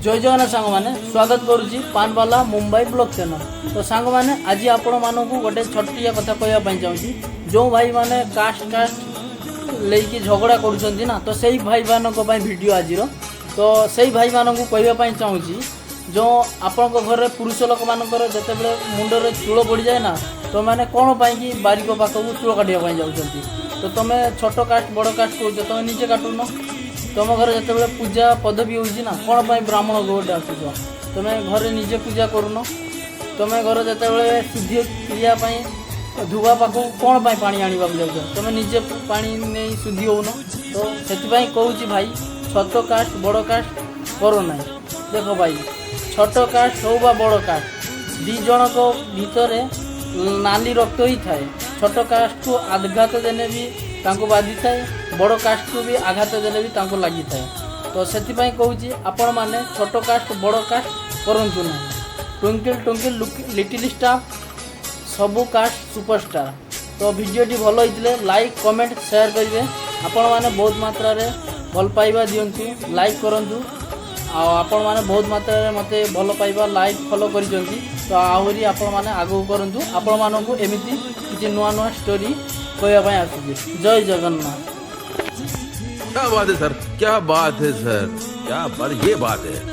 ଜୟ ଜଗନ୍ନାଥ ସାଙ୍ଗମାନେ, ସ୍ୱାଗତ କରୁଛି ପାନବାଲା ମୁମ୍ବାଇ ବ୍ଲଗ୍ ଚ୍ୟାନେଲ୍। ତ ସାଙ୍ଗମାନେ, ଆଜି ଆପଣମାନଙ୍କୁ ଗୋଟେ ଛୋଟିଆ କଥା କହିବା ପାଇଁ ଚାହୁଁଛି। ଯେଉଁ ଭାଇମାନେ କାଷ୍ଟ କାଷ୍ଟ ନେଇକି ଝଗଡ଼ା କରୁଛନ୍ତି ନା, ତ ସେଇ ଭାଇମାନଙ୍କ ପାଇଁ ଭିଡ଼ିଓ ଆଜିର। ତ ସେଇ ଭାଇମାନଙ୍କୁ କହିବା ପାଇଁ ଚାହୁଁଛି, ଯେଉଁ ଆପଣଙ୍କ ଘରେ ପୁରୁଷ ଲୋକମାନଙ୍କର ଯେତେବେଳେ ମୁଣ୍ଡରେ ଚୂଳ ପଡ଼ିଯାଏ ନା, ତୁମେମାନେ କ'ଣ ପାଇଁକି ବାରିକ ପାଖକୁ ଚୂଳ କାଟିବା ପାଇଁ ଯାଉଛନ୍ତି? ତ ତୁମେ ଛୋଟ କାଷ୍ଟ ବଡ଼ କାଷ୍ଟ କହୁଛ, ତୁମେ ନିଜେ କାଟୁନ। ତୁମ ଘରେ ଯେତେବେଳେ ପୂଜା ପଦବୀ ହେଉଛି ନା, କ'ଣ ପାଇଁ ବ୍ରାହ୍ମଣ ଗୋଟେ ଆସୁଛ? ତୁମେ ଘରେ ନିଜେ ପୂଜା କରୁନ। ତୁମେ ଘରେ ଯେତେବେଳେ ଶୁଦ୍ଧି କ୍ରିୟା ପାଇଁ ଧୁବା ପାଖକୁ କ'ଣ ପାଇଁ ପାଣି ଆଣିବାକୁ ଯାଉଛ? ତୁମେ ନିଜେ ପାଣି ନେଇ ଶୁଦ୍ଧି ହେଉନ। ତ ସେଥିପାଇଁ କହୁଛି ଭାଇ, ଛୋଟ କାଷ୍ଟ ବଡ଼ କାଷ୍ଟ କର ନାହିଁ। ଦେଖ ଭାଇ, ଛୋଟ କାଷ୍ଟ ହଉ ବା ବଡ଼ କାଷ୍ଟ, ଦୁଇ ଜଣଙ୍କ ଭିତରେ ନାଲି ରକ୍ତ ହିଁ ଥାଏ। ଛୋଟ କାଷ୍ଟକୁ ଆଘାତ ଦେଲେ ବି ତାଙ୍କୁ ବାଧିଥାଏ, ବଡ଼ କାଷ୍ଟକୁ ବି ଆଘାତ ଦେଲେ ବି ତାଙ୍କୁ ଲାଗିଥାଏ। ତ ସେଥିପାଇଁ କହୁଛି, ଆପଣମାନେ ଛୋଟ କାଷ୍ଟ ବଡ଼ କାଷ୍ଟ କରନ୍ତୁ ନାହିଁ। ଟୁଇଙ୍କିଲ୍ ଟୁଇଙ୍କିଲ୍ ଲିଟିଲ୍ ଷ୍ଟାର୍, ସବୁ କାଷ୍ଟ ସୁପରଷ୍ଟାର। ତ ଭିଡ଼ିଓଟି ଭଲ ହେଇଥିଲେ ଲାଇକ୍, କମେଣ୍ଟ, ସେୟାର କରିବେ। ଆପଣମାନେ ବହୁତ ମାତ୍ରାରେ ଭଲ ପାଇବା ଦିଅନ୍ତୁ, ଲାଇକ୍ କରନ୍ତୁ। ଆଉ ଆପଣମାନେ ବହୁତ ମାତ୍ରାରେ ମୋତେ ଭଲ ପାଇବା, ଲାଇକ୍, ଫଲୋ କରିଛନ୍ତି, ତ ଆହୁରି ଆପଣମାନେ ଆଗକୁ କରନ୍ତୁ। ଆପଣମାନଙ୍କୁ ଏମିତି କିଛି ନୂଆ ନୂଆ ଷ୍ଟୋରି କହିବା ପାଇଁ ଆସୁଛି। ଜୟ ଜଗନ୍ନାଥ। क्या बात है सर, क्या बात है सर, क्या बात, ये बात है।